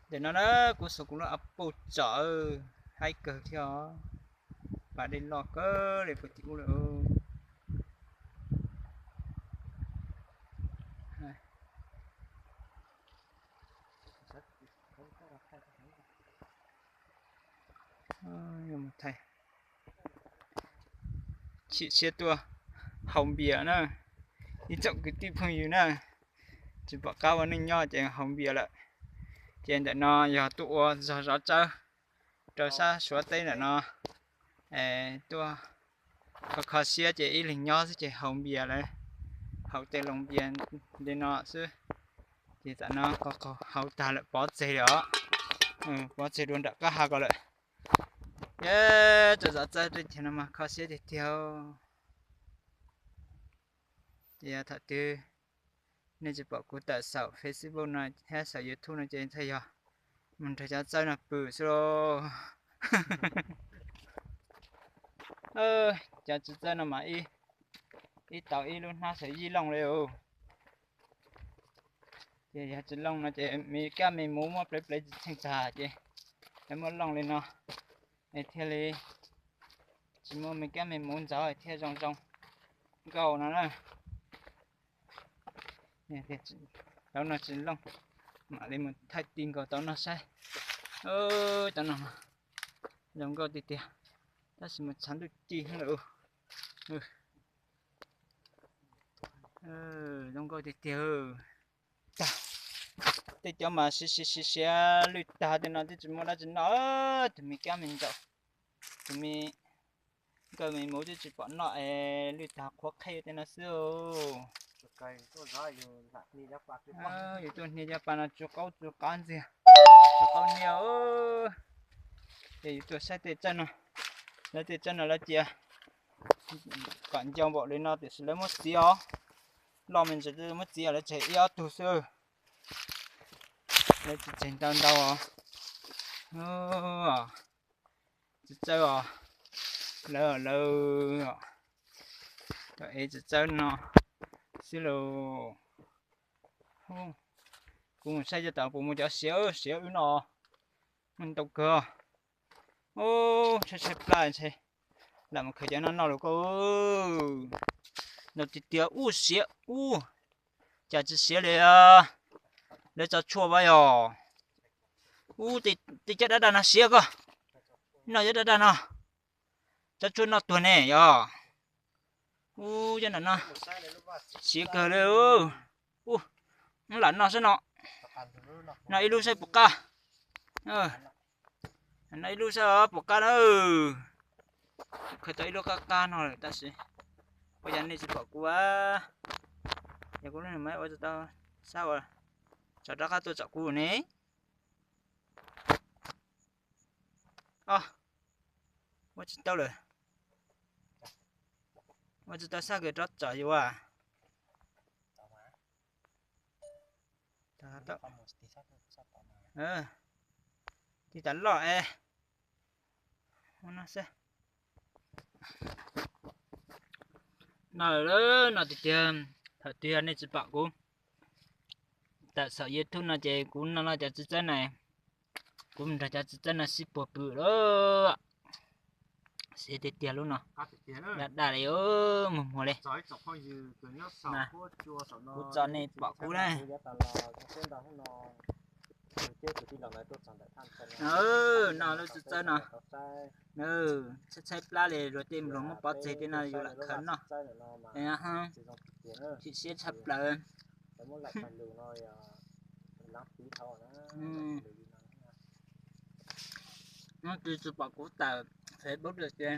Ntawm no na, kuv xuas kuv lub Apple tsom, haib kawg thiab os. Pas dej loj kawg li puag tim ub lawm. Chim siab tuaj haus npias na, ib tsoom kwv tij phooj ywg na, tsis pom qab ua neej nyob ces haus npias lawm. Ces ntawm no yog tuaj ua zog zov tsawb rau sab Suav teb ntawm no, tuaj kho kho siab ces ib leeg nyob xwb ces haus npias lawm, haus tej loo npias li no xwb. Ces tam no haus tag lawm pov txeg li os, pov txeg dua nram qab ha ko lawm. Ces tso zov tsawb tej chaw no mas kho siab tiag tiag. Ces yog thaum twg nej tsis pom kuv tawm saum Facebook no thiab saum YouTube no ces ntshai yog mus nrog cov tsawb no pw xwb lauj. Cov tswv tsawb no mas ib tau ib lub hnab xav yij looj li os. Ces yog tsis looj no ces me kab me muv muab plev plev tsis tsheej tag ces muab looj li no es thiaj li tsis muaj me kab me muv ntxov thiaj zoo zoo nkauj no na. Tau no tsis looj, mam li mus thaij ti nkaus tau no saib. Tau no zoo nkauj tiag tiag, tab sis mas tshav ntuj ci lawm. Zoo nkauj tiag tiag. Tej cov mas siav siav siav lwj tag tej no twb tsis muaj dab tsi noj, tus me kab me ntsaum, tus me nkawj me muv twb tsis pom noj es lwj tag qhuav qheb tej no xwb. Yus tuaj hnia cov pas no tsuj qaub tsuj qab ntxiag, tsuj qaub niaj. Ces yus tuaj saib tej tsawb no, lawv tej tsawb no lawv cia kom ncau npaum li no tiam sis lawv muab txiav os. Loj me ntsis muab txiav lawv tseg ib ob tug xwb. Lawv tsis tseg ntau ntau os. Tswv tsawb os, lawv lawv tau ev tswv tsawb no xwb lauj. Kuv mus saib cov tau puas muaj cov siav siav wb no, muaj ntau kawg. Tshaib tshaib plab ntshe lam mus khaws cov no noj los koj. Ntau tiag tiag, ub siav ub, cas tsis siav li. Lawv tso tshuaj vaj yog ub, tej cov daj daj no siav koj. Noj cov daj daj no, tso tshuaj noj tuag ne yog. Ub, cov no siav kawg li. Ub, lam noj saib no, noj ib lub saib puas qab. Noj ib lub saib puas qab na. Khaws tau ib lub qab qab no lawm tab sis ua cas nej tsis pom kuv a? Yog kuv lub no mas ua tsis tau sab ua, tso rov qab tuaj tsom kuv ne. Ua tsis tau lawm, ua tsis tau sab kws rov tsom yus a. Tig tas loj es. No tiag tiag, thaum twg yog nej tsis pom kuv tawm saum YouTube no ces kuv noj noj cov tswv tsawb na, kuv nrog cov tswv tsawb no sib puag pw lawm. Siav tiag tiag lub no, daj daj li, muag muag li. Kuv tso nej pom kuv na. Noj lub tswv tsawb no, tshaib tshaib plab li, luag tej nploog muab pov tseg tej no yus lam khaws noj. Chim siab tshaj plaws. Hnub twg tsis pom kuv tawm Facebook lawm ces